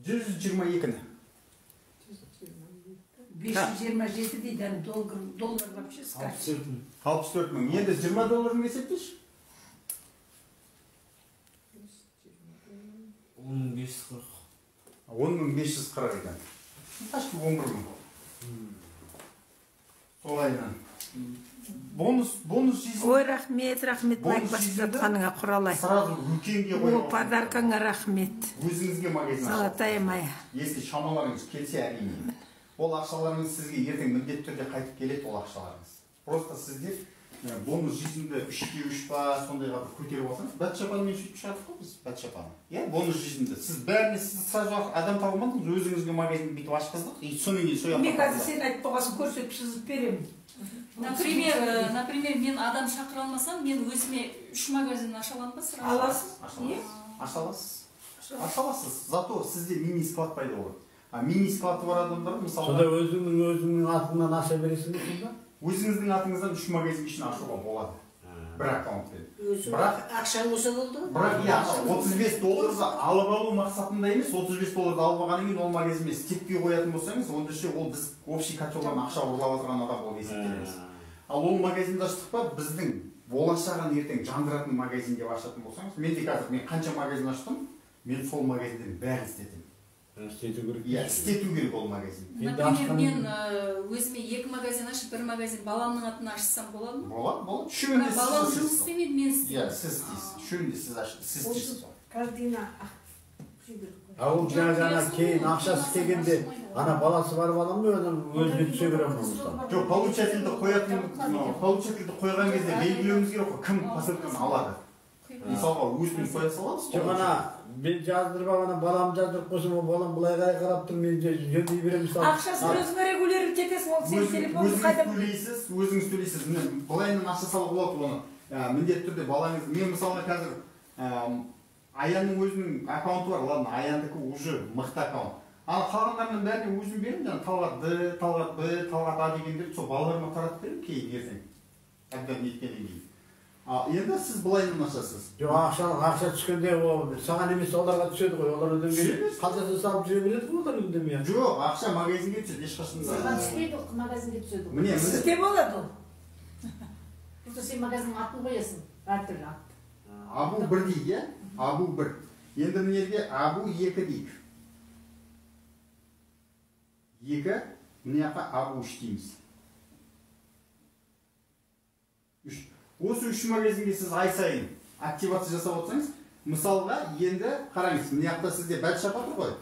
122-ні. 527 дейді, ана доллар вообще скачет. 64 мың. Енді 20 долларын есептейші. 10.540. 10.540 екен. Почти 11 мың. Солайынан. Бонус жизнь. Ой, рахмет, рахмет, лайк басып жатқаныңа, Құралай. Сразу үлкенге қойып. О, подаркаңа рахмет. Өзіңізге магазин ашып. Золотая моя. Если шамаларыңыз келсе, әрине. Ол ақшаларыңыз сізге ертең міндетті түрде қайтып келеді, ол ақшаларыңыз. Просто сіздер бонус жизньді 3-ке 3 па сондайға бір көтеріп алсаңыз, бәтшапанмен сөйтіп шығардық қой біз, бәтшапаны. Иә, бонус жизньді. Сіз бәріне сіз сразу адам таба алмадыңыз, өзіңізге магазин бүйтіп ашқыздық, и сонымен кейін сол жаққа. Мен қазір сен айтып болғасын көрсетіп сызып беремін. Например, мен адам шақыра алмасам, мен өзіме 3 магазин аша аламын ба сразу? Аласыз. Аша аласыз. Аша аласыз. Зато сізде мини склад пайда болады. А мини склады бар адамдар мысалы. Сонда өзіңнің атыңнан аша бересің бе сонда? Өзіңіздің атыңыздан 3 магазин үшін ашуға болады. Бір аккаунтпен. Бірақ ақшаң болса болды ғой. Бірақ иә, 35 долларды алып алу мақсатында емес, 35 долларды алып алғаннан кейін ол магазин емес, теппей қоятын болсаңыз, онда ше ол біз общий котелдан ақша ұрлап отырған адам болып есептелеміз. Ал ол магазинді аштық па, біздің болашағын ертең жандыратын магазин деп ашатын болсаңыз, мен де қазір мен қанша магазин аштым, мен сол магазиндердің бәрін істетемін. Істету керек. Иә, істету керек ол магазин. Например, мен өзіме 2 магазин ашып, бір магазин баламның атына ашсам болады ма? Болады, болады. Үшеуін де сіз. Балам жұмыс істемейді, мен істеймін. Иә, сіз істейсіз. Үшеуін де сіз ашып, сіз істейсіз. Каждый на. А ол жаңа кейін ақшасы келгенде ана баласы барып ала ма, өзіне түсе бере ма мысалы? Жоқ, получательді қоятын, получательді қойған кезде белгілеуіміз керек қой, кім посылканы алады. Мысалға өзін қоя саламыз. Жоқ, ана мен жаздырып алып, ана балам жаздырып қойсам, ол балам былай қарай қарап тұр, мен жөндей беремін мысалы. Ақшасын өзің регулировать етесің, ол сенің телефоныңды қайда төлейсіз, өзіңіз төлейсіз. Міне, былайынан ақша салуға болады оны. Міндетті түрде балаңыз, мен мысалға қазір Аянның өзінің аккаунты бар, ладно, Аяндікі уже мықты аккаунт. Ал қалғандарының бәріне өзім беремін, жаңа Талғат Д, Талғат Б, Талғат А дегендерді сол балаларыма таратып беремін кейін ертең. Әбден неткеннен кейін. Енді сіз былайынан ашасыз. Жоқ, ақша түскенде ол саған емес, оларға түседі ғой. Олар үндемей қалтасына салып жүре береді ғой, олар үндемей. Жоқ, ақша магазинге түседі, ешқашан да. Саған түспейді, магазинге түседі. Міне, міне. Сізде болады ол. Просто сен магазиннің атын қоясың, әртүрлі ат. Абу 1 дейік, иә? Абу 1. Енді мына жерге Абу 2 дейік. 2, мына жаққа Абу 3 дейміз. 3. Осы 3 магазинге сіз ай сайын активация жасап отырсаңыз, мысалға енді қараңыз, мына жақта сізде бәтшапа тұр ғой.